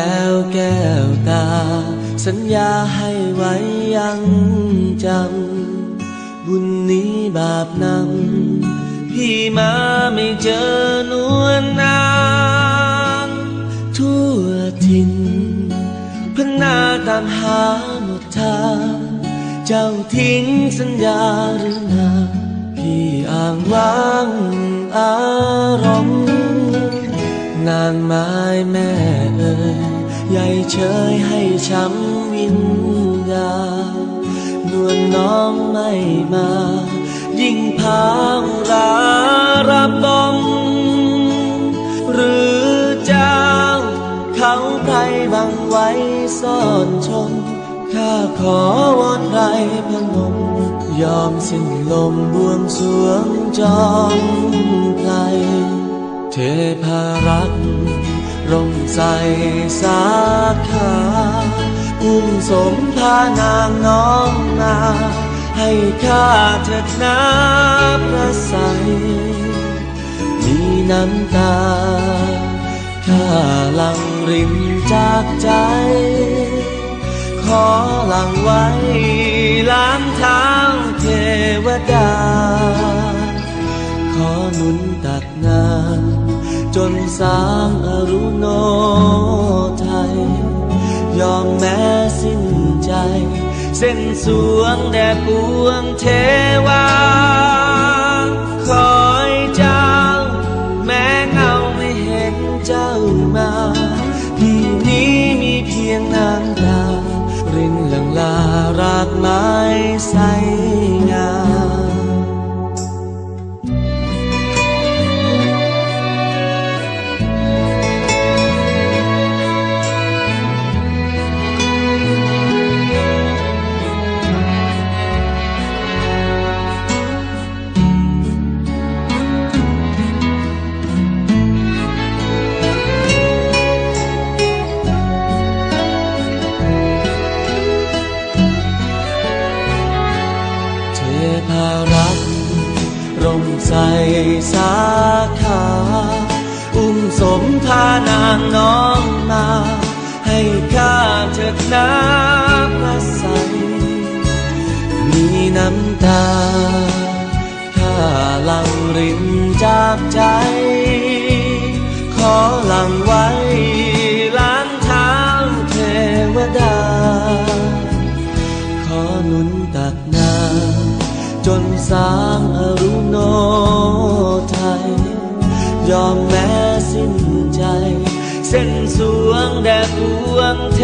ແກ້ວແກ້ວຕາ ສັນຍາໃຫ້ໄວ້ຍັງຈຳ ບຸນນີ້ບາບນຳ ພີ່ມາໄມ່ເຈີນວນນາງ ທົ່ວຖິ່ນ ພັນນາຕາມຫາໝົດທ່າ ເຈົ້າຖິ້ມສັນຍາຫຼືນາ ພີ່ອ້າງວ້າງອາລົມ ນາງໝາຍແມ່ເອີຍ ຢ່າເຊີຍໃຫ້ຊ້ຳວິນຍາ ນວນນ້ອງໄມ່ມາ ຍິ່ງພາອຸລາລະບົມ ຫຼືເຈົ້າເຂົ້າໃກ້ບັງໄວ້ຊ້ອນຊົມ ຂ້າຂໍວອນໄດ້ພະນົມ ຍອມສິ້ນລົມບວງສວງຈອມໄພ ເທພາລັກລົມໃສ່ສາຂາ ອຸ້ມສົມພານາງນ້ອງມາ ໃຫ້ຂ້າເທີດນາພະໄຊ ມີນ້ຳຕາ ຂ້າຫຼັ່ງລິນຈາກໃຈ ຂໍຫຼັ່ງໄວ້ລ້າງທາງເທວະດາ ຂໍໜູນຕັກນ້ຳຈົນສາງອະລຸໂນໄທ ຍອມແມ້ສິ້ນໃຈ ເສັ້ນສວງແດ່ປວງເທວາ ຂໍໃຫ້ເຈົ້າ ແມ້ເງົາໄມ່ເຫັນເຈົ້າມາ ທີ່ນີ້ມີພຽງນ້ຳຕາ ລິນຫຼັ່ງລາຮາກໄມ້ໃສງາມ. ເທພາລັກລົມໃສ່ສາຂາ ອຸ້ມສົມພານາງນ້ອງມາ ໃຫ້ຂ້າເທີດນາພະໄຊ ມີນ້ຳຕາ ຂ້າຫຼັ່ງລິນຈາກໃຈ ຂໍຫຼັ່ງໄວ້ລ້າງທາງເທວະດາ ຂໍໜູນຕັກນ້ຳຈົນສາງອະລຸໂນໄທ ຍອມແມ້ສິ້ນໃຈ ເສັ້ນສວງແດ່ປວງເທ